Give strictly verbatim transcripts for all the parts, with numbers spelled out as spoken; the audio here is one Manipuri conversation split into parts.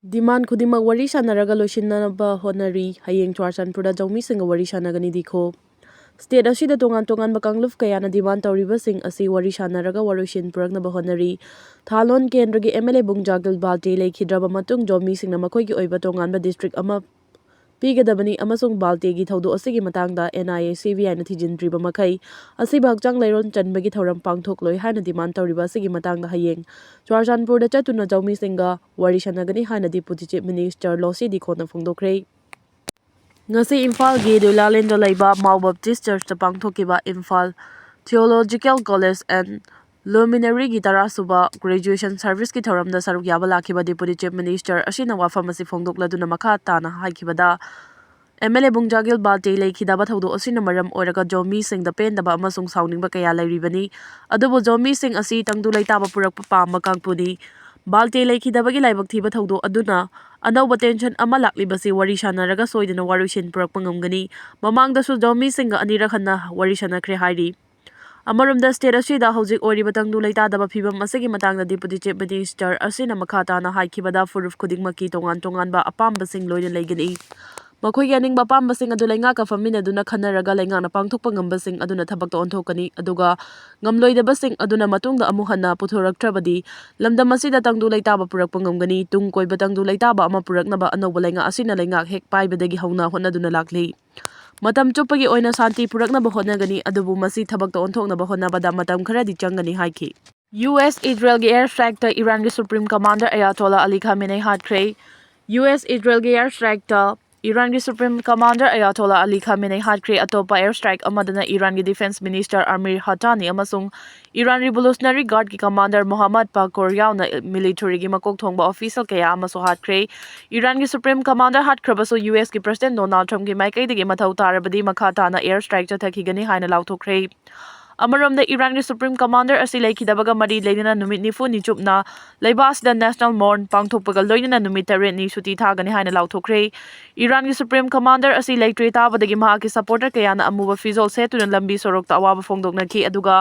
Demand ꯈꯨꯗꯤꯡꯃꯛ ꯋꯥꯔꯤ ꯁꯥꯟꯅꯔꯒ ꯂꯣꯏꯁꯤꯟꯅꯕ ꯍꯣꯠꯅꯔꯤ꯫ ꯍꯌꯦꯡ ꯆꯨꯔꯥꯆꯥꯟꯄꯨꯔꯗ ꯖꯧꯃꯤꯁꯤꯡꯒ ꯋꯥꯔꯤ ꯁꯥꯟꯅꯒꯅꯤꯗꯤꯀꯣ꯫ State ꯑꯁꯤꯗ ꯇꯣꯉꯥꯟ ꯇꯣꯉꯥꯟꯕ ꯀꯥꯡꯂꯨꯞ ꯀꯌꯥꯅ demand ꯇꯧꯔꯤꯕꯁꯤꯡ ꯑꯁꯤ ꯋꯥꯔꯤ ꯁꯥꯟꯅꯔꯒ ꯋꯥꯔꯣꯏꯁꯤꯟ ꯄꯨꯔꯛꯅꯕ ꯍꯣꯠꯅꯔꯤ꯫ ꯊꯥꯂꯣꯟ ꯀꯦꯟꯗ꯭ꯔꯒꯤ M L A ꯕꯨꯡꯖꯥꯒꯤꯜ ꯕꯥꯜꯇꯦ ꯂꯩꯈꯤꯗ꯭ꯔꯕ ꯃꯇꯨꯡ ꯖꯧꯃꯤꯁꯤꯡꯅ ꯃꯈꯣꯏꯒꯤ ꯑꯣꯏꯕ ꯇꯣꯉꯥꯟꯕ district ꯑꯃ ꯄꯤꯒꯗꯕꯅꯤ ꯑꯃꯁꯨꯡ ꯕꯥꯜꯇꯦꯒꯤ ꯊꯧꯗꯣꯛ ꯑꯁꯤꯒꯤ ꯃꯇꯥꯡꯗ N I A C B I ꯅ ꯊꯤꯖꯤꯟꯗ꯭ꯔꯤꯕ ꯃꯈꯩ ꯑꯁꯤꯕ ꯍꯛꯆꯥꯡ ꯂꯩꯔꯣꯟ ꯆꯟꯕꯒꯤ ꯊꯧꯔꯝ ꯄꯥꯡꯊꯣꯛꯂꯣꯏ ꯍꯥꯏꯅ demand ꯇꯧꯔꯤꯕ ꯑꯁꯤꯒꯤ ꯃꯇꯥꯡꯗ ꯍꯌꯦꯡ ꯆꯨꯔꯥꯆꯥꯟꯄꯨꯔꯗ ꯆꯠꯇꯨꯅ ꯖꯧꯃꯤꯁꯤꯡꯒ ꯋꯥꯔꯤ ꯁꯥꯟꯅꯒꯅꯤ ꯍꯥꯏꯅ Deputy Chief Minister ꯂꯣꯁꯤ ꯗꯤꯈꯣꯅ ꯐꯣꯡꯗꯣꯛꯈ꯭ꯔꯦ꯫ ꯉꯁꯤ ꯏꯝꯐꯥꯜꯒꯤ ꯗꯨꯂꯥꯂꯦꯟꯗ ꯂꯩꯕ Mao Baptist Church ꯇ ꯄꯥꯡꯊꯣꯛꯈꯤꯕ Imphal Theological College and Luminary ꯒꯤ ꯇꯔꯥ ꯁꯨꯕ graduation service ꯀꯤ ꯊꯧꯔꯝꯗ ꯁꯔꯨꯛ ꯌꯥꯕ ꯂꯥꯛꯈꯤꯕ Deputy Chief Minister ꯑꯁꯤꯅ ꯋꯥꯐꯝ ꯑꯁꯤ ꯐꯣꯡꯗꯣꯛꯂꯗꯨꯅ ꯃꯈꯥ ꯇꯥꯅ ꯍꯥꯏꯈꯤꯕꯗ, M L A ꯕꯨꯡꯖꯥꯒꯤꯜ ꯕꯥꯜꯇꯦ ꯂꯩꯈꯤꯗꯕ ꯊꯧꯗꯣꯛ ꯑꯁꯤꯅ ꯃꯔꯝ ꯑꯣꯏꯔꯒ ꯖꯧꯃꯤꯁꯤꯡꯗ ꯄꯦꯟꯗꯕ ꯑꯃꯁꯨꯡ ꯁꯥꯎꯅꯤꯡꯕ ꯀꯌꯥ ꯂꯩꯔꯤꯕꯅꯤ꯫ ꯑꯗꯨꯕꯨ ꯖꯧꯃꯤꯁꯤꯡ ꯑꯁꯤ ꯇꯪꯗꯨ ꯂꯩꯇꯥꯕ ꯄꯨꯔꯛꯄ ꯄꯥꯝꯕ ꯀꯥꯡꯕꯨꯅꯤ꯫ ꯕꯥꯜꯇꯦ ꯂꯩꯈꯤꯗꯕꯒꯤ ꯂꯥꯏꯕꯛ ꯊꯤꯕ ꯊꯧꯗꯣꯛ ꯑꯗꯨꯅ ꯑꯅꯧꯕ tension ꯑꯃ ꯂꯥꯛꯂꯤꯕꯁꯤ ꯋꯥꯔꯤ ꯁꯥꯟꯅꯔꯒ ꯁꯣꯏꯗꯅ ꯋꯥꯔꯣꯏꯁꯤꯟ ꯄꯨꯔꯛꯄ ꯉꯝꯒꯅꯤ꯫ ꯃꯃꯥꯡꯗꯁꯨ ꯖꯧꯃꯤꯁꯤꯡꯒ ꯑꯅꯤꯔꯛ ꯍꯟꯅ ꯋꯥꯔꯤ ꯁꯥꯟꯅꯈ꯭ꯔꯦ ꯍꯥꯏꯔꯤ꯫ ꯑꯃꯔꯣꯝꯗ state ꯑꯁꯤꯗ ꯍꯧꯖꯤꯛ ꯑꯣꯏꯔꯤꯕ ꯇꯪꯗꯨ ꯂꯩꯇꯥꯗꯕ ꯐꯤꯕꯝ ꯑꯁꯤꯒꯤ ꯃꯇꯥꯡꯗ Deputy Chief Minister ꯑꯁꯤꯅ ꯃꯈꯥ ꯇꯥꯅ ꯍꯥꯏꯈꯤꯕꯗ, ꯐꯨꯔꯨꯞ ꯈꯨꯗꯤꯡꯃꯛꯀꯤ ꯇꯣꯉꯥꯟ ꯇꯣꯉꯥꯟꯕ ꯑꯄꯥꯝꯕꯁꯤꯡ ꯂꯣꯏꯅ ꯂꯩꯒꯅꯤ꯫ ꯃꯈꯣꯏꯒꯤ ꯑꯅꯤꯡꯕ ꯑꯄꯥꯝꯕꯁꯤꯡ ꯑꯗꯨ ꯂꯩꯉꯥꯛꯀ ꯐꯝꯃꯤꯟꯅꯗꯨꯅ ꯈꯟꯅꯔꯒ ꯂꯩꯉꯥꯛꯅ ꯄꯥꯡꯊꯣꯛꯄ ꯉꯝꯕꯁꯤꯡ ꯑꯗꯨꯅ ꯊꯕꯛꯇ ꯑꯣꯟꯊꯣꯛꯀꯅꯤ, ꯑꯗꯨꯒ ꯉꯝꯂꯣꯏꯗꯕꯁꯤꯡ ꯑꯗꯨꯅ ꯃꯇꯨꯡꯗ ꯑꯃꯨꯛ ꯍꯟꯅ ꯄꯨꯊꯣꯔꯛꯇ꯭ꯔꯕꯗꯤ ꯂꯝꯗꯝ ꯑꯁꯤꯗ ꯇꯪꯗꯨ ꯂꯩꯇꯥꯕ ꯄꯨꯔꯛꯄ ꯉꯝꯒꯅꯤ꯫ ꯇꯨꯡ ꯀꯣꯏꯕ ꯇꯪꯗꯨ ꯂꯩꯇꯥꯕ ꯑꯃ ꯄꯨꯔꯛꯅꯕ ꯑꯅꯧꯕ ꯂꯩꯉꯥꯛ ꯑꯁꯤꯅ ꯂꯩꯉꯥꯛ ꯍꯦꯛ ꯄꯥꯏꯕꯗꯒꯤ ꯍꯧꯅ ꯍꯣꯠꯅꯗꯨꯅ ꯂꯥꯛꯂꯤ꯫ ꯃꯇꯝ ꯆꯨꯞꯄꯒꯤ ꯑꯣꯏꯅ ꯁꯥꯟꯇꯤ ꯄꯨꯔꯛꯅꯕ ꯍꯣꯠꯅꯒꯅꯤ, ꯑꯗꯨꯕꯨ ꯃꯁꯤ ꯊꯕꯛꯇ ꯑꯣꯟꯊꯣꯛꯅꯕ ꯍꯣꯠꯅꯕꯗ ꯃꯇꯝ ꯈꯔꯗꯤ ꯆꯪꯒꯅꯤ ꯍꯥꯏꯈꯤ꯫ U S Israelꯒꯤ air strikeꯇ Iranꯒꯤ Supreme Commander Ayatollah Ali Khamenei ꯍꯥꯠꯈ꯭ꯔꯦ꯫ U S Israelꯒꯤ air strikeꯇ Iranꯒꯤ Supreme Commander Ayatollah Ali Khamenei ꯍꯥꯠꯈ꯭ꯔꯦ꯫ ꯑꯇꯣꯞꯄ air strike ꯑꯃꯗꯅ Iranꯒꯤ Defense Minister Amir Hatani ꯑꯃꯁꯨꯡ Iran Revolutionary Guardꯀꯤ commander Mohammad Pakor ꯌꯥꯎꯅ militaryꯒꯤ ꯃꯀꯣꯛ ꯊꯣꯡꯕ official ꯀꯌꯥ ꯑꯃꯁꯨ ꯍꯥꯠꯈ꯭ꯔꯦ꯫ Iranꯒꯤ Supreme Commander ꯍꯥꯠꯈ꯭ꯔꯕꯁꯨ U Sꯀꯤ President Donald Trumpꯀꯤ ꯃꯥꯏꯀꯩꯗꯒꯤ ꯃꯊꯧ ꯇꯥꯔꯕꯗꯤ ꯃꯈꯥ ꯇꯥꯅ air strike ꯆꯠꯊꯈꯤꯒꯅꯤ ꯍꯥꯏꯅ ꯂꯥꯎꯊꯣꯛꯈ꯭ꯔꯦ꯫ ꯑꯃꯔꯣꯝꯗ Iranꯒꯤ Supreme Commander ꯑꯁꯤ ꯂꯩꯈꯤꯗꯕꯒ ꯃꯔꯤ ꯂꯩꯅꯅ ꯅꯨꯃꯤꯠ ꯅꯤꯐꯨꯅꯤ ꯆꯨꯞꯅ ꯂꯩꯕꯥꯛ ꯑꯁꯤꯗ national mourn ꯄꯥꯡꯊꯣꯛꯄꯒ ꯂꯣꯏꯅꯅ ꯅꯨꯃꯤꯠ ꯇꯔꯦꯠꯅꯤ ꯁꯨꯇꯤ ꯊꯥꯒꯅꯤ ꯍꯥꯏꯅ ꯂꯥꯎꯊꯣꯛꯈ꯭ꯔꯦ꯫ Iranꯒꯤ Supreme Commander ꯑꯁꯤ ꯂꯩꯇ꯭ꯔꯦ ꯇꯥꯕꯗꯒꯤ ꯃꯍꯥꯛꯀꯤ supporter ꯀꯌꯥꯅ ꯑꯃꯨꯕ ꯐꯤꯖꯣꯜ ꯁꯦꯠꯇꯨꯅ ꯂꯝꯕꯤ ꯁꯣꯔꯣꯛꯇ ꯑꯋꯥꯕ ꯐꯣꯡꯗꯣꯛꯅꯈꯤ, ꯑꯗꯨꯒ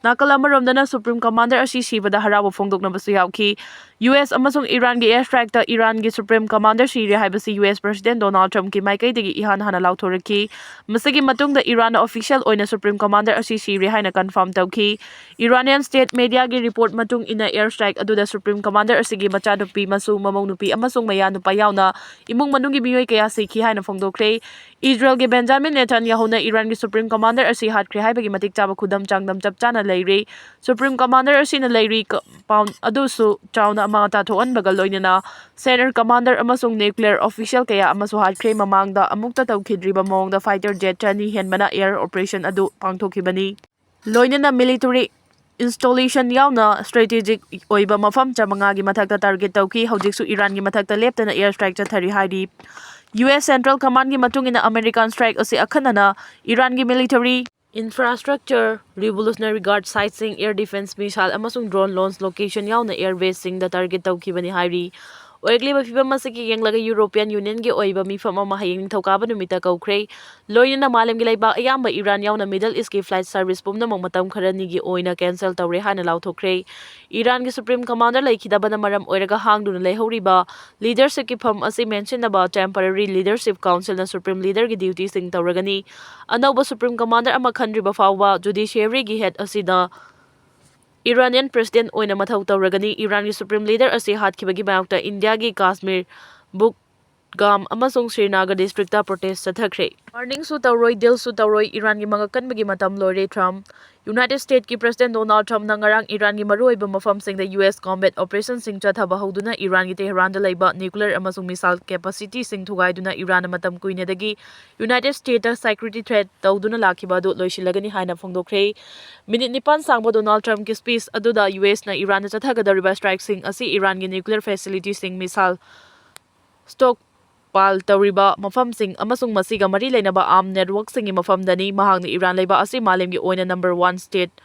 ꯅꯥꯀꯜ ꯑꯃꯔꯣꯝꯗꯅ Supreme Commander ꯑꯁꯤ ꯁꯤꯕꯗ ꯍꯔꯥꯎꯕ ꯐꯣꯡꯗꯣꯛꯅꯕꯁꯨ ꯌꯥꯎꯈꯤ꯫ ꯌꯨ ꯑꯦꯁ ꯑꯃꯁꯨꯡ ꯏꯔꯥꯟꯒꯤ air strikeꯇ ꯏꯔꯥꯟꯒꯤ Supreme Commander ꯁꯤꯔꯦ ꯍꯥꯏꯕꯁꯤ ꯌꯨ ꯑꯦꯁ President Donald Trumpꯀꯤ ꯃꯥꯏꯀꯩꯗꯒꯤ ꯏꯍꯥꯟ ꯍꯥꯟꯅ ꯂꯥꯎꯊꯣꯔꯛꯈꯤ꯫ ꯃꯁꯤꯒꯤ ꯃꯇꯨꯡꯗ ꯏꯔꯥꯟꯅ official ꯑꯣꯏꯅ Supreme Commander ꯑꯁꯤ ꯁꯤꯔꯦ ꯍꯥꯏꯅ confirm ꯇꯧꯈꯤ꯫ Iranian state mediaꯒꯤ report ꯃꯇꯨꯡ ꯏꯟꯅ, air strike ꯑꯗꯨꯗ Supreme Commander ꯑꯁꯤꯒꯤ ꯃꯆꯥꯅꯨꯄꯤ, ꯃꯁꯨ, ꯃꯃꯧ ꯅꯨꯄꯤ ꯑꯃꯁꯨꯡ ꯃꯌꯥꯅꯨꯄꯥ ꯌꯥꯎꯅ ꯏꯃꯨꯡ ꯃꯅꯨꯡꯒꯤ ꯃꯤꯑꯣꯏ ꯀꯌꯥ ꯁꯤꯈꯤ ꯍꯥꯏꯅ ꯐꯣꯡꯗꯣꯛꯈ꯭ꯔꯦ꯫ ꯏꯖꯔꯦꯜꯒꯤ Benjamin Netanyahuꯅ ꯏꯔꯥꯟꯒꯤ Supreme Commander ꯑꯁꯤ ꯍꯥꯠꯈ꯭ꯔꯦ ꯍꯥꯏꯕꯒꯤ ꯃꯇꯤꯛ ꯆꯥꯕ ꯈꯨꯗꯝ ꯆꯥꯡꯗꯝ ꯆꯞ ꯆꯥꯅ ꯂꯩꯔꯦ꯫ Supreme Commander ꯑꯁꯤꯅ ꯂꯩꯔꯤ ꯀ-, pound ꯑꯗꯨꯁꯨ ꯆꯥꯎꯅ ꯑꯃꯥꯡ ꯑꯇꯥ ꯊꯣꯛꯍꯟꯕꯒ ꯂꯣꯏꯅꯅ senior commander ꯑꯃꯁꯨꯡ nuclear official ꯀꯌꯥ ꯑꯃꯁꯨ ꯍꯥꯠꯈ꯭ꯔꯦ꯫ ꯃꯃꯥꯡꯗ ꯑꯃꯨꯛꯇ ꯇꯧꯈꯤꯗ꯭ꯔꯤꯕ ꯃꯑꯣꯡꯗ fighter jet ꯆꯅꯤ ꯍꯦꯟꯕꯅ air operation ꯑꯗꯨ ꯄꯥꯡꯊꯣꯛꯈꯤꯕꯅꯤ꯫ ꯂꯣꯏꯅꯅ military installation ꯌꯥꯎꯅ strategic ꯑꯣꯏꯕ ꯃꯐꯝ ꯆꯥꯃꯉꯥꯒꯤ ꯃꯊꯛꯇ target ꯇꯧꯈꯤ꯫ ꯍꯧꯖꯤꯛꯁꯨ ꯏꯔꯥꯟꯒꯤ ꯃꯊꯛꯇ ꯂꯦꯞꯇꯅ air strike ꯆꯠꯊꯔꯤ ꯍꯥꯏꯔꯤ꯫ ꯌꯨ ꯑꯦꯁ Central Commandꯒꯤ ꯃꯇꯨꯡ ꯏꯟꯅ, American strike ꯑꯁꯤ ꯑꯈꯟꯅꯅ ꯏꯔꯥꯟꯒꯤ military infrastructure, Revolutionary Guard siteꯁꯤꯡ, air defense missile ꯑꯃꯁꯨꯡ drone launch location ꯌꯥꯎꯅ air baseꯁꯤꯡꯗ target ꯇꯧꯈꯤꯕꯅꯤ ꯍꯥꯏꯔꯤ꯫ ꯑꯣꯏꯔꯛꯂꯤꯕ ꯐꯤꯚꯝ ꯑꯁꯤꯒꯤ ꯌꯦꯡꯂꯒ European Unionꯒꯤ ꯑꯣꯏꯕ ꯃꯤꯐꯝ ꯑꯃ ꯍꯌꯦꯡ ꯅꯤꯡꯊꯧꯀꯥꯕ ꯅꯨꯃꯤꯠꯇ ꯀꯧꯈ꯭ꯔꯦ꯫ ꯂꯣꯏꯅꯅ ꯃꯥꯂꯦꯝꯒꯤ ꯂꯩꯕꯥꯛ ꯑꯌꯥꯝꯕ ꯏꯔꯥꯟ ꯌꯥꯎꯅ Middle Eastꯀꯤ flight service ꯄꯨꯝꯅꯃꯛ ꯃꯇꯝ ꯈꯔꯅꯤꯒꯤ ꯑꯣꯏꯅ cancel ꯇꯧꯔꯦ ꯍꯥꯏꯅ ꯂꯥꯎꯊꯣꯛꯈ꯭ꯔꯦ꯫ ꯏꯔꯥꯟꯒꯤ Supreme Commander ꯂꯩꯈꯤꯗꯕꯅ ꯃꯔꯝ ꯑꯣꯏꯔꯒ ꯍꯥꯡꯗꯨꯅ ꯂꯩꯍꯧꯔꯤꯕ leadershipꯀꯤ ꯐꯝ ꯑꯁꯤ ꯃꯦꯟꯁꯤꯟꯅꯕ Temporary Leadership Councilꯅ Supreme Leaderꯒꯤ dutyꯁꯤꯡ ꯇꯧꯔꯒꯅꯤ꯫ ꯑꯅꯧꯕ Supreme Commander ꯑꯃ ꯈꯟꯗ꯭ꯔꯤꯕ ꯐꯥꯎꯕ judiciaryꯒꯤ head ꯑꯁꯤꯅ Iranian President ꯑꯣꯏꯅ ꯃꯊꯧ ꯇꯧꯔꯒꯅꯤ꯫ ꯏꯔꯥꯟꯒꯤ Supreme Leader ꯑꯁꯤ ꯍꯥꯠꯈꯤꯕꯒꯤ ꯃꯥꯌꯣꯛꯇ ꯏꯟꯗꯤꯌꯥꯒꯤ ꯀꯥꯁꯃꯤꯔ, ꯕꯨꯗꯒꯥꯝ ꯑꯃꯁꯨꯡ ꯁ꯭ꯔꯤꯅꯒꯔ districtꯇ protest ꯆꯠꯊꯈ꯭ꯔꯦ꯫ Warningꯁꯨ ꯇꯧꯔꯣꯏ, dealꯁꯨ ꯇꯧꯔꯣꯏ, ꯏꯔꯥꯟꯒꯤ ꯃꯉꯛ ꯀꯟꯕꯒꯤ ꯃꯇꯝ ꯂꯣꯏꯔꯦ, Trump꯫ United Statesꯀꯤ President Donald Trumpꯅ ꯉꯔꯥꯡ ꯏꯔꯥꯟꯒꯤ ꯃꯔꯨꯑꯣꯏꯕ ꯃꯐꯝꯁꯤꯡꯗ U S combat operationꯁꯤꯡ ꯆꯠꯊꯕ ꯍꯧꯗꯨꯅ ꯏꯔꯥꯟꯒꯤ ꯇꯦꯍꯔꯥꯟꯗ ꯂꯩꯕ nuclear ꯑꯃꯁꯨꯡ missile capacityꯁꯤꯡ ꯊꯨꯒꯥꯏꯗꯨꯅ ꯏꯔꯥꯟꯅ ꯃꯇꯝ ꯀꯨꯏꯅꯗꯒꯤ United Statesꯇ security threat ꯇꯧꯗꯨꯅ ꯂꯥꯛꯈꯤꯕ ꯑꯗꯨ ꯂꯣꯏꯁꯤꯜꯂꯒꯅꯤ ꯍꯥꯏꯅ ꯐꯣꯡꯗꯣꯛꯈ꯭ꯔꯦ꯫ Minute ꯅꯤꯄꯥꯟ ꯁꯥꯡꯕ Donald Trumpꯀꯤ speech ꯑꯗꯨꯗ U Sꯅ ꯏꯔꯥꯟꯗ ꯆꯠꯊꯒꯗꯧꯔꯤꯕ strikeꯁꯤꯡ ꯑꯁꯤ ꯏꯔꯥꯟꯒꯤ nuclear facilityꯁꯤꯡ, missile stockpile ꯇꯧꯔꯤꯕ ꯃꯐꯝꯁꯤꯡ ꯑꯃꯁꯨꯡ ꯃꯁꯤꯒ ꯃꯔꯤ ꯂꯩꯅꯕ arm networkꯁꯤꯡꯒꯤ ꯃꯐꯝꯗꯅꯤ꯫ ꯃꯍꯥꯛꯅ ꯏꯔꯥꯟ ꯂꯩꯕꯥꯛ ꯑꯁꯤ ꯃꯥꯂꯦꯝꯒꯤ ꯑꯣꯏꯅ number one state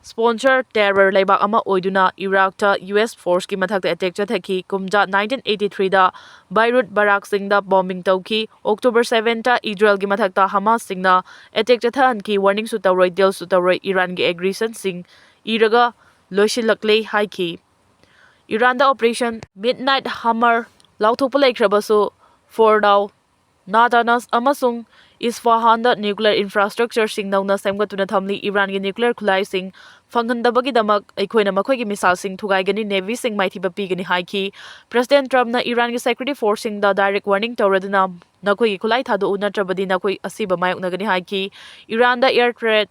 sponsor terror ꯂꯩꯕꯥꯛ ꯑꯃ ꯑꯣꯏꯗꯨꯅ ꯏꯔꯥꯛꯇ U S forceꯀꯤ ꯃꯊꯛꯇ attack ꯆꯠꯊꯈꯤ꯫ ꯀꯨꯝꯖꯥ nineteen eighty threeꯗ Beirut barracksꯁꯤꯡꯗ bombing ꯇꯧꯈꯤ꯫ October sevenꯇ ꯏꯖꯔꯦꯜꯒꯤ ꯃꯊꯛꯇ Hamasꯁꯤꯡꯅ attack ꯆꯠꯊꯍꯟꯈꯤ꯫ Warningꯁꯨ ꯇꯧꯔꯣꯏ, dealꯁꯨ ꯇꯧꯔꯣꯏ, ꯏꯔꯥꯟꯒꯤ aggressionꯁꯤꯡ ꯏꯔꯒ ꯂꯣꯏꯁꯤꯜꯂꯛꯂꯦ ꯍꯥꯏꯈꯤ꯫ ꯏꯔꯥꯟꯗ Operation Midnight Hammer ꯂꯥꯎꯊꯣꯛꯄ ꯂꯩꯈ꯭ꯔꯕꯁꯨ, ꯐꯣꯔꯗꯥꯎ, ꯅꯥꯇꯥꯅꯁ ꯑꯃꯁꯨꯡ ꯏꯁꯐꯥꯍꯥꯟꯗ nuclear infrastructureꯁꯤꯡ ꯅꯧꯅ ꯁꯦꯝꯒꯠꯇꯨꯅ ꯊꯝꯂꯤ꯫ ꯏꯔꯥꯟꯒꯤ nuclear ꯈꯨꯠꯂꯥꯏꯁꯤꯡ ꯐꯪꯍꯟꯗꯕꯒꯤꯗꯃꯛ ꯑꯩꯈꯣꯏꯅ ꯃꯈꯣꯏꯒꯤ missileꯁꯤꯡ ꯊꯨꯒꯥꯏꯒꯅꯤ, navyꯁꯤꯡ ꯃꯥꯏꯊꯤꯕ ꯄꯤꯒꯅꯤ ꯍꯥꯏꯈꯤ꯫ President Trumpꯅ ꯏꯔꯥꯟꯒꯤ security forceꯁꯤꯡꯗ direct warning ꯇꯧꯔꯗꯨꯅ, "ꯅꯈꯣꯏꯒꯤ ꯈꯨꯠꯂꯥꯏ ꯊꯥꯗꯣꯛꯎ, ꯅꯠꯇ꯭ꯔꯕꯗꯤ ꯅꯈꯣꯏ ꯑꯁꯤꯕ ꯃꯥꯌꯣꯛꯅꯒꯅꯤ" ꯍꯥꯏꯈꯤ꯫ ꯏꯔꯥꯟꯗ air threat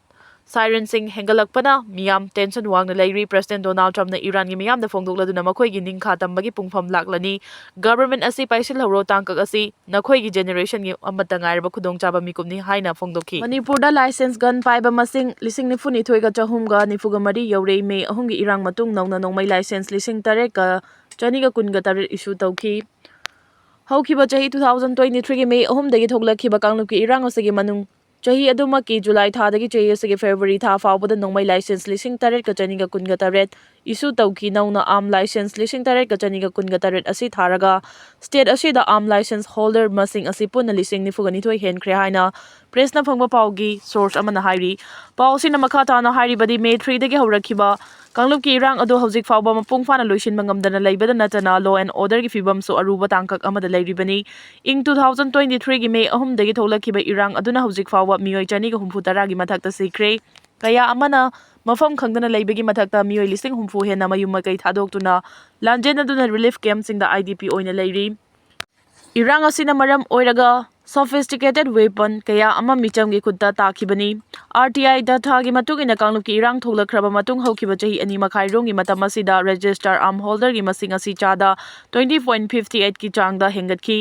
sirenꯁꯤꯡ ꯍꯦꯟꯒꯠꯂꯛꯄꯅ ꯃꯤꯌꯥꯝ tension ꯋꯥꯡꯅ ꯂꯩꯔꯤ꯫ President Donald Trumpꯅ ꯏꯔꯥꯟꯒꯤ ꯃꯤꯌꯥꯝꯗ ꯐꯣꯡꯗꯣꯛꯂꯗꯨꯅ ꯃꯈꯣꯏꯒꯤ ꯅꯤꯡꯈꯥ ꯇꯝꯕꯒꯤ ꯄꯨꯡꯐꯝ ꯂꯥꯛꯂꯅꯤ꯫ "Government ꯑꯁꯤ ꯄꯥꯏꯁꯤꯜꯍꯧꯔꯣ, ꯇꯥꯡꯀꯛ ꯑꯁꯤ ꯅꯈꯣꯏꯒꯤ generationꯒꯤ ꯑꯃꯠꯇ ꯉꯥꯏꯔꯕ ꯈꯨꯗꯣꯡꯆꯥꯕ ꯃꯤꯀꯨꯞꯅꯤ" ꯍꯥꯏꯅ ꯐꯣꯡꯗꯣꯛꯈꯤ꯫ ꯃꯅꯤꯄꯨꯔꯗ license gun ꯄꯥꯏꯕ ꯃꯁꯤꯡ ꯂꯤꯁꯤꯡ ꯅꯤꯐꯨ ꯅꯤꯊꯣꯏꯒ ꯆꯍꯨꯝꯒ ꯅꯤꯐꯨꯒ ꯃꯔꯤ ꯌꯧꯔꯦ꯫ May ꯑꯍꯨꯝꯒꯤ ꯏꯔꯥꯡ ꯃꯇꯨꯡ ꯅꯧꯅ ꯅꯣꯡꯃꯩ license ꯂꯤꯁꯤꯡ ꯇꯔꯦꯠꯀ ꯆꯅꯤꯒ ꯀꯨꯟꯒ ꯇꯔꯦꯠ issue ꯇꯧꯈꯤ꯫ ꯍꯧꯈꯤꯕ ꯆꯍꯤ two thousand twenty threeꯒꯤ May ꯑꯍꯨꯝꯗꯒꯤ ꯊꯣꯛꯂꯛꯈꯤꯕ ꯀꯥꯡꯂꯨꯞꯀꯤ ꯏꯔꯥꯡ ꯑꯁꯤꯒꯤ ꯃꯅꯨꯡ, ꯆꯍꯤ ꯑꯗꯨꯃꯛꯀꯤ July ꯊꯥꯗꯒꯤ ꯆꯍꯤ ꯑꯁꯤꯒꯤ February ꯊꯥ ꯐꯥꯎꯕꯗ ꯅꯣꯡꯃꯩ license ꯂꯤꯁꯤꯡ ꯇꯔꯦꯠꯀ ꯆꯅꯤꯒ ꯀꯨꯟꯒ ꯇꯔꯦꯠ issue ꯇꯧꯈꯤ꯫ ꯅꯧꯅ arm license ꯂꯤꯁꯤꯡ ꯇꯔꯦꯠꯀ ꯆꯅꯤꯒ ꯀꯨꯟꯒ ꯇꯔꯦꯠ ꯑꯁꯤ ꯊꯥꯔꯒ, state ꯑꯁꯤꯗ arm license holder ꯃꯁꯤꯡ ꯑꯁꯤ ꯄꯨꯟꯅ ꯂꯤꯁꯤꯡ ꯅꯤꯐꯨꯒ ꯅꯤꯊꯣꯏ ꯍꯦꯟꯈ꯭ꯔꯦ ꯍꯥꯏꯅ pressꯅ ꯐꯪꯕ ꯄꯥꯎꯒꯤ source ꯑꯃꯅ ꯍꯥꯏꯔꯤ꯫ ꯄꯥꯎ ꯑꯁꯤꯅ ꯃꯈꯥ ꯇꯥꯅ ꯍꯥꯏꯔꯤꯕꯗꯤ, May threeꯗꯒꯤ ꯍꯧꯔꯛꯈꯤꯕ ꯀꯥꯡꯂꯨꯞꯀꯤ ꯏꯔꯥꯡ ꯑꯗꯨ ꯍꯧꯖꯤꯛ ꯐꯥꯎꯕ ꯃꯄꯨꯡ ꯐꯥꯅ ꯂꯣꯏꯁꯤꯟꯕ ꯉꯝꯗꯅ ꯂꯩꯕꯗ ꯅꯠꯇꯅ, law and orderꯒꯤ ꯐꯤꯕꯝꯁꯨ ꯑꯔꯨꯕ ꯇꯥꯡꯀꯛ ꯑꯃꯗ ꯂꯩꯔꯤꯕꯅꯤ꯫ ꯏꯪ two thousand twenty threeꯒꯤ May ꯑꯍꯨꯝꯗꯒꯤ ꯊꯣꯛꯂꯛꯈꯤꯕ ꯏꯔꯥꯡ ꯑꯗꯨꯅ ꯍꯧꯖꯤꯛ ꯐꯥꯎꯕ ꯃꯤꯑꯣꯏ ꯆꯅꯤꯒ ꯍꯨꯝꯐꯨ ꯇꯔꯥꯒꯤ ꯃꯊꯛꯇ ꯁꯤꯈ꯭ꯔꯦ꯫ ꯀꯌꯥ ꯑꯃꯅ ꯃꯐꯝ ꯈꯪꯗꯅ ꯂꯩꯕꯒꯤ ꯃꯊꯛꯇ, ꯃꯤꯑꯣꯏ ꯂꯤꯁꯤꯡ ꯍꯨꯝꯐꯨ ꯍꯦꯟꯅ ꯃꯌꯨꯝ ꯃꯀꯩ ꯊꯥꯗꯣꯛꯇꯨꯅ ꯂꯥꯟꯖꯦꯟꯅꯗꯨꯅ relief campꯁꯤꯡꯗ IDP ꯑꯣꯏꯅ ꯂꯩꯔꯤ꯫ ꯏꯔꯥꯡ ꯑꯁꯤꯅ ꯃꯔꯝ ꯑꯣꯏꯔꯒ sophisticated weapon ꯀꯌꯥ ꯑꯃ ꯃꯤꯆꯝꯒꯤ ꯈꯨꯠꯇ ꯇꯥꯈꯤꯕꯅꯤ꯫ RTI dataꯒꯤ ꯃꯇꯨꯡ ꯏꯟꯅ, ꯀꯥꯡꯂꯨꯞꯀꯤ ꯏꯔꯥꯡ ꯊꯣꯛꯂꯛꯈ꯭ꯔꯕ ꯃꯇꯨꯡ ꯍꯧꯈꯤꯕ ꯆꯍꯤ ꯑꯅꯤ ꯃꯈꯥꯏꯔꯣꯝꯒꯤ ꯃꯇꯝ ꯑꯁꯤꯗ register arm holderꯒꯤ ꯃꯁꯤꯡ ꯑꯁꯤ ꯆꯥꯗ twenty point fifty eightꯀꯤ ꯆꯥꯡꯗ ꯍꯦꯟꯒꯠꯈꯤ꯫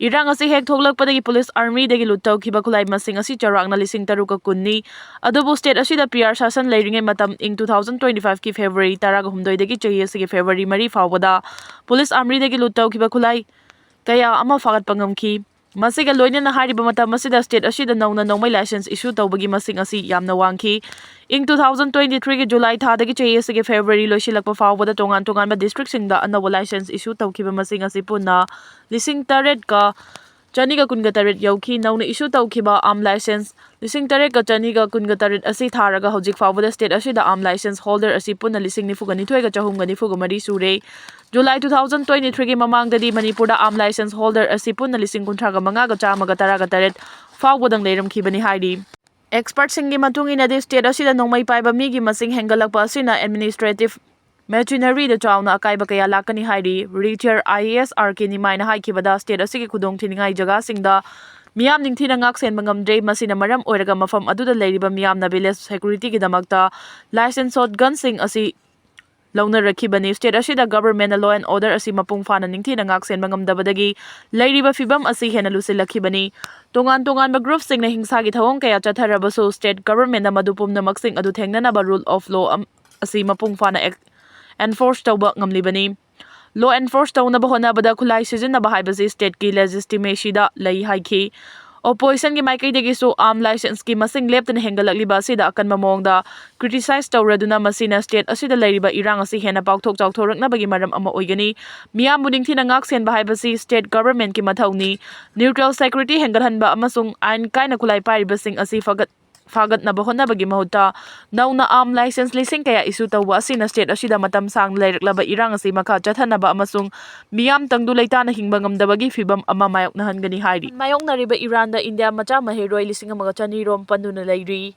ꯏꯔꯥꯡ ꯑꯁꯤ ꯍꯦꯛ ꯊꯣꯛꯂꯛꯄꯗꯒꯤ police armyꯗꯒꯤ loot ꯇꯧꯈꯤꯕ ꯈꯨꯠꯂꯥꯏ ꯃꯁꯤꯡ ꯑꯁꯤ ꯆꯥꯎꯔꯥꯛꯅ ꯂꯤꯁꯤꯡ ꯇꯔꯨꯛꯀ ꯀꯨꯟꯅꯤ꯫ ꯑꯗꯨꯕꯨ state ꯑꯁꯤꯗ PR ꯁꯥꯁꯟ ꯂꯩꯔꯤꯉꯩ ꯃꯇꯝ, ꯏꯪ two thousand twenty fiveꯀꯤ February ꯇꯔꯥꯒ ꯍꯨꯝꯗꯣꯏꯗꯒꯤ ꯆꯍꯤ ꯑꯁꯤꯒꯤ February ꯃꯔꯤ ꯐꯥꯎꯕꯗ police armyꯗꯒꯤ loot ꯇꯧꯈꯤꯕ ꯈꯨꯠꯂꯥꯏ ꯀꯌꯥ ꯑꯃ ꯐꯥꯒꯠꯄ ꯉꯝꯈꯤ꯫ ꯃꯁꯤꯒ ꯂꯣꯏꯅꯅ ꯍꯥꯏꯔꯤꯕ ꯃꯇꯝ ꯑꯁꯤꯗ state ꯑꯁꯤꯗ ꯅꯧꯅ ꯅꯣꯡꯃꯩ license issue ꯇꯧꯕꯒꯤ ꯃꯁꯤꯡ ꯑꯁꯤ ꯌꯥꯝꯅ ꯋꯥꯡꯈꯤ꯫ ꯏꯪ two thousand twenty threeꯒꯤ July ꯊꯥꯗꯒꯤ ꯆꯍꯤ ꯑꯁꯤꯒꯤ February ꯂꯣꯏꯁꯤꯜꯂꯛꯄ ꯐꯥꯎꯕꯗ ꯇꯣꯉꯥꯟ ꯇꯣꯉꯥꯟꯕ districtꯁꯤꯡꯗ ꯑꯅꯧꯕ license issue ꯇꯧꯈꯤꯕ ꯃꯁꯤꯡ ꯑꯁꯤ ꯄꯨꯟꯅ ꯂꯤꯁꯤꯡ ꯇꯔꯦꯠꯀ ꯆꯅꯤꯒ ꯀꯨꯟꯒ ꯇꯔꯦꯠ ꯌꯧꯈꯤ꯫ ꯅꯧꯅ issue ꯇꯧꯈꯤꯕ arm license ꯂꯤꯁꯤꯡ ꯇꯔꯦꯠꯀ ꯆꯅꯤꯒ ꯀꯨꯟꯒ ꯇꯔꯦꯠ ꯑꯁꯤ ꯊꯥꯔꯒ ꯍꯧꯖꯤꯛ ꯐꯥꯎꯕꯗ state ꯑꯁꯤꯗ arm license holder ꯑꯁꯤ ꯄꯨꯟꯅ ꯂꯤꯁꯤꯡ ꯅꯤꯐꯨꯒ ꯅꯤꯊꯣꯏꯒ ꯆꯍꯨꯝꯒ ꯅꯤꯐꯨꯒ ꯃꯔꯤ ꯁꯨꯔꯦ꯫ July two thousand twenty-threeꯒꯤ ꯃꯃꯥꯡꯗꯗꯤ ꯃꯅꯤꯄꯨꯔꯗ arm license holder ꯑꯁꯤ ꯄꯨꯟꯅ ꯂꯤꯁꯤꯡ ꯀꯨꯟꯊ꯭ꯔꯥꯒ ꯃꯉꯥꯒ ꯆꯥꯝꯃꯒ ꯇꯔꯥꯒ ꯇꯔꯦꯠ ꯐꯥꯎꯕꯗꯪ ꯂꯩꯔꯝꯈꯤꯕꯅꯤ ꯍꯥꯏꯔꯤ꯫ Expertꯁꯤꯡꯒꯤ ꯃꯇꯨꯡ ꯏꯟꯅꯗꯤ state ꯑꯁꯤꯗ ꯅꯣꯡꯃꯩ ꯄꯥꯏꯕ ꯃꯤꯒꯤ ꯃꯁꯤꯡ ꯍꯦꯟꯒꯠꯂꯛꯄ ꯑꯁꯤꯅ administrative machineryꯗ ꯆꯥꯎꯅ ꯑꯀꯥꯏꯕ ꯀꯌꯥ ꯂꯥꯛꯀꯅꯤ ꯍꯥꯏꯔꯤ꯫ Retired IAS RK ꯅꯤꯃꯥꯏꯅ ꯍꯥꯏꯈꯤꯕꯗ, state ꯑꯁꯤꯒꯤ ꯈꯨꯗꯣꯡꯊꯤꯅꯤꯡꯉꯥꯏ ꯖꯒꯥꯁꯤꯡꯗ ꯃꯤꯌꯥꯝ ꯅꯤꯡꯊꯤꯅ ꯉꯥꯛ ꯁꯦꯟꯕ ꯉꯝꯗ꯭ꯔꯦ꯫ ꯃꯁꯤꯅ ꯃꯔꯝ ꯑꯣꯏꯔꯒ ꯃꯐꯝ ꯑꯗꯨꯗ ꯂꯩꯔꯤꯕ ꯃꯤꯌꯥꯝꯅ village securityꯒꯤꯗꯃꯛꯇ licensed shotgunꯁꯤꯡ ꯑꯁꯤ ꯂꯧꯅꯔꯛꯈꯤꯕꯅꯤ꯫ State ꯑꯁꯤꯗ governmentꯅ law and order ꯑꯁꯤ ꯃꯄꯨꯡ ꯐꯥꯅ ꯅꯤꯡꯊꯤꯅ ꯉꯥꯛ ꯁꯦꯟꯕ ꯉꯝꯗꯕꯗꯒꯤ ꯂꯩꯔꯤꯕ ꯐꯤꯕꯝ ꯑꯁꯤ ꯍꯦꯟꯅ ꯂꯨꯁꯤꯜꯂꯛꯈꯤꯕꯅꯤ꯫ ꯇꯣꯉꯥꯟ ꯇꯣꯉꯥꯟꯕ groupꯁꯤꯡꯅ ꯍꯤꯡꯁꯥꯒꯤ ꯊꯧꯑꯣꯡ ꯀꯌꯥ ꯆꯠꯊꯔꯕꯁꯨ, state governmentꯅ ꯃꯗꯨ ꯄꯨꯝꯅꯃꯛꯁꯤꯡ ꯑꯗꯨ ꯊꯦꯡꯅꯅꯕ rule of law ꯑꯝ-, ꯑꯁꯤ ꯃꯄꯨꯡ ꯐꯥꯅ ꯑꯦꯛ-, enforce ꯇꯧꯕ ꯉꯝꯂꯤꯕꯅꯤ꯫ Law enforce ꯇꯧꯅꯕ ꯍꯣꯠꯅꯕꯗ ꯈꯨꯠꯂꯥꯏ ꯁꯤꯖꯤꯟꯅꯕ ꯍꯥꯏꯕꯁꯤ stateꯀꯤ legitimacyꯗ ꯂꯩ ꯍꯥꯏꯈꯤ꯫ Oppositionꯒꯤ ꯃꯥꯏꯀꯩꯗꯒꯤꯁꯨ arm licenseꯀꯤ ꯃꯁꯤꯡ ꯂꯦꯞꯇꯅ ꯍꯦꯟꯒꯠꯂꯛꯂꯤꯕ ꯑꯁꯤꯗ ꯑꯀꯟꯕ ꯃꯑꯣꯡꯗ criticize ꯇꯧꯔꯗꯨꯅ, ꯃꯁꯤꯅ state ꯑꯁꯤꯗ ꯂꯩꯔꯤꯕ ꯏꯔꯥꯡ ꯑꯁꯤ ꯍꯦꯟꯅ ꯄꯥꯛꯊꯣꯛ ꯆꯥꯎꯊꯣꯔꯛꯅꯕꯒꯤ ꯃꯔꯝ ꯑꯃ ꯑꯣꯏꯒꯅꯤ꯫ ꯃꯤꯌꯥꯝꯕꯨ ꯅꯤꯡꯊꯤꯅ ꯉꯥꯛ ꯁꯦꯟꯕ ꯍꯥꯏꯕꯁꯤ state governmentꯀꯤ ꯃꯊꯧꯅꯤ꯫ Neutral security ꯍꯦꯟꯒꯠꯍꯟꯕ ꯑꯃꯁꯨꯡ ꯑꯥꯏꯟ ꯀꯥꯏꯅ ꯈꯨꯠꯂꯥꯏ ꯄꯥꯏꯔꯤꯕꯁꯤꯡ ꯑꯁꯤ ꯐꯒꯠ-, ꯐꯥꯒꯠꯅꯕ ꯍꯣꯠꯅꯕꯒꯤ ꯃꯍꯨꯠꯇ, ꯅꯧꯅ arm license ꯂꯤꯁꯤꯡ ꯀꯌꯥ issue ꯇꯧꯕ ꯑꯁꯤꯅ state ꯑꯁꯤꯗ ꯃꯇꯝ ꯁꯥꯡꯅ ꯂꯩꯔꯛꯂꯕ ꯏꯔꯥꯡ ꯑꯁꯤ ꯃꯈꯥ ꯆꯠꯊꯅꯕ ꯑꯃꯁꯨꯡ ꯃꯤꯌꯥꯝ ꯇꯪꯗꯨ ꯂꯩꯇꯥꯅ ꯍꯤꯡꯕ ꯉꯝꯗꯕꯒꯤ ꯐꯤꯚꯝ ꯑꯃ ꯃꯥꯌꯣꯛꯅꯍꯟꯒꯅꯤ ꯍꯥꯏꯔꯤ꯫ ꯃꯥꯌꯣꯛꯅꯔꯤꯕ ꯏꯔꯥꯟꯗ ꯏꯟꯗꯤꯌꯥ ꯃꯆꯥ ꯃꯍꯩꯔꯣꯏ ꯂꯤꯁꯤꯡ ꯑꯃꯒ ꯆꯅꯤ ꯔꯣꯝ ꯄꯟꯗꯨꯅ ꯂꯩꯔꯤ꯫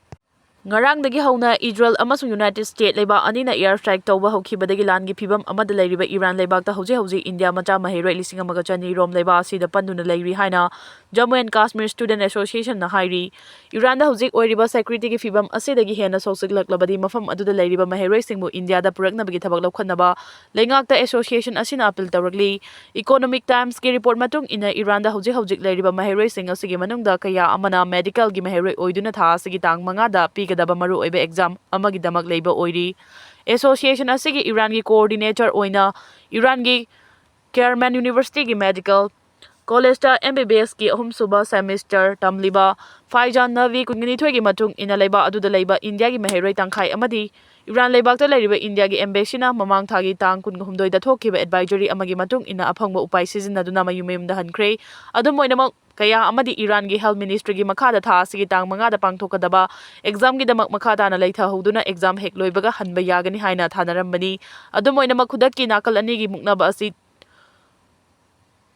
ꯉꯔꯥꯡꯗꯒꯤ ꯍꯧꯅ ꯏꯖꯔꯦꯜ ꯑꯃꯁꯨꯡ United States ꯂꯩꯕꯥꯛ ꯑꯅꯤꯅ air strike ꯇꯧꯕ ꯍꯧꯈꯤꯕꯗꯒꯤ ꯂꯥꯟꯒꯤ ꯐꯤꯚꯝ ꯑꯃꯗ ꯂꯩꯔꯤꯕ ꯏꯔꯥꯟ ꯂꯩꯕꯥꯛꯇ ꯍꯧꯖꯤꯛ ꯍꯧꯖꯤꯛ ꯏꯟꯗꯤꯌꯥ ꯃꯆꯥ ꯃꯍꯩꯔꯣꯏ ꯂꯤꯁꯤꯡ ꯑꯃꯒ ꯆꯅꯤ ꯔꯣꯝ ꯂꯩꯕꯥꯛ ꯑꯁꯤꯗ ꯄꯟꯗꯨꯅ ꯂꯩꯔꯤ ꯍꯥꯏꯅ Jammu and Kashmir Student Associationꯅ ꯍꯥꯏꯔꯤ꯫ ꯏꯔꯥꯟꯗ ꯍꯧꯖꯤꯛ ꯑꯣꯏꯔꯤꯕ securityꯒꯤ ꯐꯤꯚꯝ ꯑꯁꯤꯗꯒꯤ ꯍꯦꯟꯅ ꯁꯣꯛꯆꯤꯜꯂꯛꯂꯕꯗꯤ ꯃꯐꯝ ꯑꯗꯨꯗ ꯂꯩꯔꯤꯕ ꯃꯍꯩꯔꯣꯏꯁꯤꯡꯕꯨ ꯏꯟꯗꯤꯌꯥꯗ ꯄꯨꯔꯛꯅꯕꯒꯤ ꯊꯕꯛ ꯂꯧꯈꯠꯅꯕ ꯂꯩꯉꯥꯛꯇ association ꯑꯁꯤꯅ appeal ꯇꯧꯔꯛꯂꯤ꯫ Economic Timesꯀꯤ report ꯃꯇꯨꯡ ꯏꯟꯅ ꯏꯔꯥꯟꯗ ꯍꯧꯖꯤꯛ ꯍꯧꯖꯤꯛ ꯂꯩꯔꯤꯕ ꯃꯍꯩꯔꯣꯏꯁꯤꯡ ꯑꯁꯤꯒꯤ ꯃꯅꯨꯡꯗ ꯀꯌꯥ ꯑꯃꯅ medicalꯒꯤ ꯃꯍꯩꯔꯣꯏ ꯑꯣꯏꯗꯨꯅ ꯊꯥ ꯑꯁꯤꯒꯤ ꯇꯥꯡ ꯃꯉꯥꯗ ꯄꯤꯒꯗꯕ ꯃꯔꯨꯑꯣꯏꯕ exam ꯑꯃꯒꯤꯗꯃꯛ ꯂꯩꯕ ꯑꯣꯏꯔꯤ꯫ Association ꯑꯁꯤꯒꯤ ꯏꯔꯥꯟꯒꯤ coordinator ꯑꯣꯏꯅ ꯏꯔꯥꯟꯒꯤ Kerman Universityꯒꯤ medical ꯀꯣꯂꯦꯖꯇ M B B S ꯀꯤ ꯑꯍꯨꯝꯁꯨꯕ semester ꯇꯝꯂꯤꯕ ꯐꯥꯏꯖꯥꯟ ꯅꯕꯤ ꯀꯨꯟꯅꯤꯊꯣꯏꯒꯤ ꯃꯇꯨꯡ ꯏꯟꯅ ꯂꯩꯕꯥꯛ ꯑꯗꯨꯗ ꯂꯩꯕ ꯏꯟꯗꯤꯌꯥꯒꯤ ꯃꯍꯩꯔꯣꯏ ꯇꯪꯈꯥꯏ ꯑꯃꯗꯤ ꯏꯔꯥꯟ ꯂꯩꯕꯥꯛꯇ ꯂꯩꯔꯤꯕ ꯏꯟꯗꯤꯌꯥꯒꯤ embassy ꯅ ꯃꯃꯥꯡ ꯊꯥꯒꯤ ꯇꯥꯡ ꯀꯨꯟꯍꯨꯝꯗꯣꯏꯗ ꯊꯣꯛꯈꯤꯕ advisory ꯑꯃꯒꯤ ꯃꯇꯨꯡ ꯏꯟꯅ ꯑꯐꯪꯕ ꯎꯄꯥꯏ ꯁꯤꯖꯤꯟꯅꯗꯨꯅ ꯃꯌꯨꯝ ꯃꯌꯨꯝꯗ ꯍꯟꯈ꯭ꯔꯦ꯫ ꯑꯗꯨꯝ ꯑꯣꯏꯅꯃꯛ, ꯀꯌꯥ ꯑꯃꯗꯤ ꯏꯔꯥꯟꯒꯤ health ministry ꯒꯤ ꯃꯈꯥꯗ ꯊꯥ ꯑꯁꯤꯒꯤ ꯇꯥꯡ ꯃꯉꯥꯗ ꯄꯥꯡꯊꯣꯛꯀꯗꯕ exam ꯒꯤꯗꯃꯛ ꯃꯈꯥ ꯇꯥꯅ ꯂꯩꯊꯍꯧꯗꯨꯅ exam ꯍꯦꯛ ꯂꯣꯏꯕꯒ ꯍꯟꯕ ꯌꯥꯒꯅꯤ ꯍꯥꯏꯅ ꯊꯥꯅꯔꯝꯕꯅꯤ꯫ ꯑꯗꯨꯝ ꯑꯣꯏꯅꯃꯛ, ꯈꯨꯗꯛꯀꯤ ꯅꯥꯀꯜ ꯑꯅꯤꯒꯤ ꯃꯨꯛꯅꯕ ꯑꯁꯤ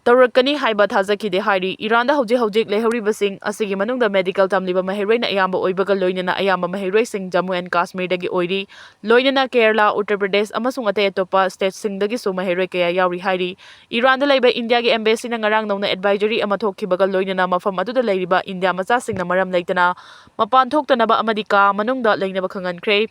ꯇꯧꯔꯛꯀꯅꯤ ꯍꯥꯏꯕ ꯊꯥꯖꯈꯤꯗꯦ ꯍꯥꯏꯔꯤ꯫ ꯏꯔꯥꯟꯗ ꯍꯧꯖꯤꯛ ꯍꯧꯖꯤꯛ ꯂꯩꯍꯧꯔꯤꯕꯁꯤꯡ ꯑꯁꯤꯒꯤ ꯃꯅꯨꯡꯗ medical ꯇꯝꯂꯤꯕ ꯃꯍꯩꯔꯣꯏꯅ ꯑꯌꯥꯝꯕ ꯑꯣꯏꯕꯒ ꯂꯣꯏꯅꯅ ꯑꯌꯥꯝꯕ ꯃꯍꯩꯔꯣꯏꯁꯤꯡ ꯖꯝꯃꯨ and ꯀꯥꯁꯃꯤꯔꯗꯒꯤ ꯑꯣꯏꯔꯤ꯫ ꯂꯣꯏꯅꯅ ꯀꯦꯔꯂꯥ, ꯎꯠꯇꯔ ꯄ꯭ꯔꯗꯦꯁ ꯑꯃꯁꯨꯡ ꯑꯇꯩ ꯑꯇꯣꯞꯄ state ꯁꯤꯡꯗꯒꯤꯁꯨ ꯃꯍꯩꯔꯣꯏ ꯀꯌꯥ ꯌꯥꯎꯔꯤ ꯍꯥꯏꯔꯤ꯫ ꯏꯔꯥꯟꯗ ꯂꯩꯕ ꯏꯟꯗꯤꯌꯥꯒꯤ embassy ꯅ ꯉꯔꯥꯡ ꯅꯧꯅ advisory ꯑꯃ ꯊꯣꯛꯈꯤꯕꯒ ꯂꯣꯏꯅꯅ ꯃꯐꯝ ꯑꯗꯨꯗ ꯂꯩꯔꯤꯕ ꯏꯟꯗꯤꯌꯥ ꯃꯆꯥꯁꯤꯡꯅ ꯃꯔꯝ ꯂꯩꯇꯅ ꯃꯄꯥꯟ ꯊꯣꯛꯇꯅꯕ ꯑꯃꯗꯤ ꯀꯥ ꯃꯅꯨꯡꯗ ꯂꯩꯅꯕ ꯈꯪꯍꯟꯈ꯭ꯔꯦ꯫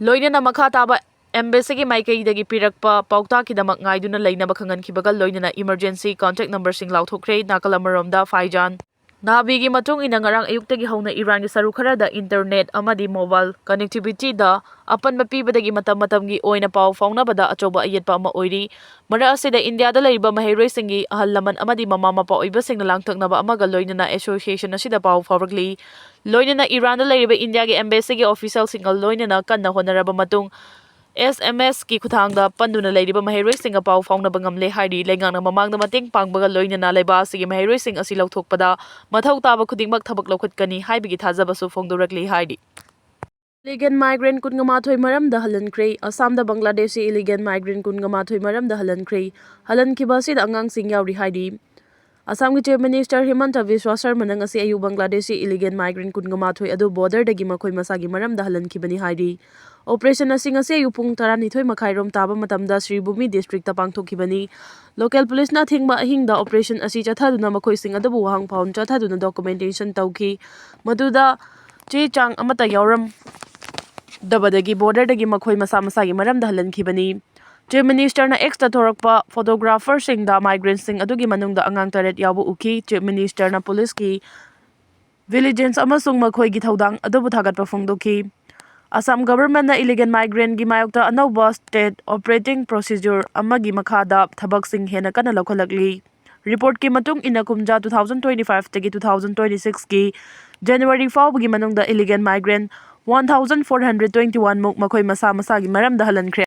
ꯂꯣꯏꯅꯅ ꯃꯈꯥ ꯇꯥꯕ embassy ꯒꯤ ꯃꯥꯏꯀꯩꯗꯒꯤ ꯄꯤꯔꯛꯄ ꯄꯥꯎꯇꯥꯛꯀꯤꯗꯃꯛ ꯉꯥꯏꯗꯨꯅ ꯂꯩꯅꯕ ꯈꯪꯍꯟꯈꯤꯕꯒ ꯂꯣꯏꯅꯅ emergency contact number ꯁꯤꯡ ꯂꯥꯎꯊꯣꯛꯈ꯭ꯔꯦ꯫ ꯅꯥꯀꯜ ꯑꯃꯔꯣꯝꯗ, ꯐꯥꯏꯖꯥꯟ ꯅꯥꯕꯤꯒꯤ ꯃꯇꯨꯡ ꯏꯟꯅ, ꯉꯔꯥꯡ ꯑꯌꯨꯛꯇꯒꯤ ꯍꯧꯅ ꯏꯔꯥꯟꯒꯤ ꯁꯔꯨꯛ ꯈꯔꯗ internet ꯑꯃꯗꯤ mobile connectivity ꯗ ꯑꯄꯟꯕ ꯄꯤꯕꯗꯒꯤ ꯃꯇꯝ ꯃꯇꯝꯒꯤ ꯑꯣꯏꯅ ꯄꯥꯎ ꯐꯥꯎꯅꯕꯗ ꯑꯆꯧꯕ ꯑꯌꯦꯠꯄ ꯑꯃ ꯑꯣꯏꯔꯤ꯫ ꯃꯔꯛ ꯑꯁꯤꯗ, ꯏꯟꯗꯤꯌꯥꯗ ꯂꯩꯔꯤꯕ ꯃꯍꯩꯔꯣꯏꯁꯤꯡꯒꯤ ꯑꯍꯜ ꯂꯃꯟ ꯑꯃꯗꯤ ꯃꯃꯥ ꯃꯄꯥ ꯑꯣꯏꯕꯁꯤꯡꯅ ꯂꯥꯡꯇꯛꯅꯕ ꯑꯃꯒ ꯂꯣꯏꯅꯅ association ꯑꯁꯤꯗ ꯄꯥꯎ ꯐꯥꯎꯔꯛꯂꯤ꯫ ꯂꯣꯏꯅꯅ ꯏꯔꯥꯟꯗ ꯂꯩꯔꯤꯕ ꯏꯟꯗꯤꯌꯥꯒꯤ embassy ꯒꯤ official ꯁꯤꯡꯒ ꯂꯣꯏꯅꯅ ꯀꯟꯅ ꯍꯣꯠꯅꯔꯕ ꯃꯇꯨꯡ, S M S ꯀꯤ ꯈꯨꯠꯊꯥꯡꯗ ꯄꯟꯗꯨꯅ ꯂꯩꯔꯤꯕ ꯃꯍꯩꯔꯣꯏꯁꯤꯡꯒ ꯄꯥꯎ ꯐꯥꯎꯅꯕ ꯉꯝꯂꯦ ꯍꯥꯏꯔꯤ꯫ ꯂꯩꯉꯥꯛꯅ ꯃꯃꯥꯡꯗ ꯃꯇꯦꯡ ꯄꯥꯡꯕꯒ ꯂꯣꯏꯅꯅ ꯂꯩꯕꯥꯛ ꯑꯁꯤꯒꯤ ꯃꯍꯩꯔꯣꯏꯁꯤꯡ ꯑꯁꯤ ꯂꯧꯊꯣꯛꯄꯗ ꯃꯊꯧ ꯇꯥꯕ ꯈꯨꯗꯤꯡꯃꯛ ꯊꯕꯛ ꯂꯧꯈꯠꯀꯅꯤ ꯍꯥꯏꯕꯒꯤ ꯊꯥꯖꯕꯁꯨ ꯐꯣꯡꯗꯣꯔꯛꯂꯤ ꯍꯥꯏꯔꯤ꯫ Illegal migrant ꯀꯨꯟꯃꯥꯊꯣꯏ ꯃꯔꯝꯗ ꯍꯜꯍꯟꯈ꯭ꯔꯦ꯫ ꯑꯁꯥꯝꯗ ꯕꯪꯒ꯭ꯂꯥꯗꯦꯁꯤ illegal migrant ꯀꯨꯟꯃꯥꯊꯣꯏ ꯃꯔꯝꯗ ꯍꯜꯍꯟꯈ꯭ꯔꯦ꯫ ꯍꯜꯍꯟꯈꯤꯕ ꯑꯁꯤꯗ ꯑꯉꯥꯡꯁꯤꯡ ꯌꯥꯎꯔꯤ ꯍꯥꯏꯔꯤ꯫ ꯑꯁꯥꯝꯒꯤ Chief Minister ꯍꯤꯃꯟꯇ ꯕꯤꯁ꯭ꯋ ꯁꯔꯃꯅ ꯉꯁꯤ ꯑꯌꯨꯛ ꯕꯪꯒ꯭ꯂꯥꯗꯦꯁꯤ illegal migrant ꯀꯨꯟꯃꯥꯊꯣꯏ ꯑꯗꯨ border ꯗꯒꯤ ꯃꯈꯣꯏ ꯃꯁꯥꯒꯤ ꯃꯔꯝꯗ ꯍꯜꯍꯟꯈꯤꯕꯅꯤ ꯍꯥꯏꯔꯤ꯫ Operation ꯑꯁꯤ ꯉꯁꯤ ꯑꯌꯨꯛ ꯄꯨꯡ ꯇꯔꯥꯅꯤꯊꯣꯏ ꯃꯈꯥꯏ ꯔꯣꯝ ꯇꯥꯕ ꯃꯇꯝꯗ ꯁ꯭ꯔꯤꯚꯨꯃꯤ district ꯇ ꯄꯥꯡꯊꯣꯛꯈꯤꯕꯅꯤ꯫ Local police ꯅ ꯑꯊꯦꯡꯕ ꯑꯍꯤꯡꯗ operation ꯑꯁꯤ ꯆꯠꯊꯗꯨꯅ ꯃꯈꯣꯏꯁꯤꯡ ꯑꯗꯨꯕꯨ ꯋꯥꯍꯪ ꯐꯥꯎꯟ ꯆꯠꯊꯗꯨꯅ documentation ꯇꯧꯈꯤ꯫ ꯃꯗꯨꯗ ꯆꯦ ꯆꯥꯡ ꯑꯃꯠꯇ ꯌꯥꯎꯔꯝꯗꯕꯗꯒꯤ border ꯗꯒꯤ ꯃꯈꯣꯏ ꯃꯁꯥ ꯃꯁꯥꯒꯤ ꯃꯔꯝꯗ ꯍꯜꯍꯟꯈꯤꯕꯅꯤ꯫ Chief Minister ꯅ X ꯇ ꯊꯣꯔꯛꯄ photographer ꯁꯤꯡꯗ migrant ꯁꯤꯡ ꯑꯗꯨꯒꯤ ꯃꯅꯨꯡꯗ ꯑꯉꯥꯡ ꯇꯔꯦꯠ ꯌꯥꯎꯕ ꯎꯈꯤ꯫ Chief Minister ꯅ police ꯀꯤ vigilance ꯑꯃꯁꯨꯡ ꯃꯈꯣꯏꯒꯤ ꯊꯧꯗꯥꯡ ꯑꯗꯨꯕꯨ ꯊꯥꯒꯠꯄ ꯐꯣꯡꯗꯣꯛꯈꯤ꯫ ꯑꯁꯥꯝ government ꯅ illegal migrant ꯀꯤ ꯃꯥꯌꯣꯛꯇ ꯑꯅꯧꯕ state operating procedure ꯑꯃꯒꯤ ꯃꯈꯥꯗ ꯊꯕꯛꯁꯤꯡ ꯍꯦꯟꯅ ꯀꯟꯅ ꯂꯧꯈꯠꯂꯛꯂꯤ꯫ ꯔꯤꯄꯣꯔꯠꯀꯤ ꯃꯇꯨꯡ ꯏꯟꯅ, ꯀꯨꯝꯖꯥ two thousand twenty five ꯇꯒꯤ two thousand twenty six ꯀꯤ January ꯐꯥꯎꯕꯒꯤ ꯃꯅꯨꯡꯗ illegal migrant one thousand four hundred twenty one ꯃꯨꯛ ꯃꯈꯣꯏ ꯃꯁꯥ ꯃꯁꯥꯒꯤ ꯃꯔꯝꯗ ꯍꯜꯍꯟꯈ꯭ꯔꯦ꯫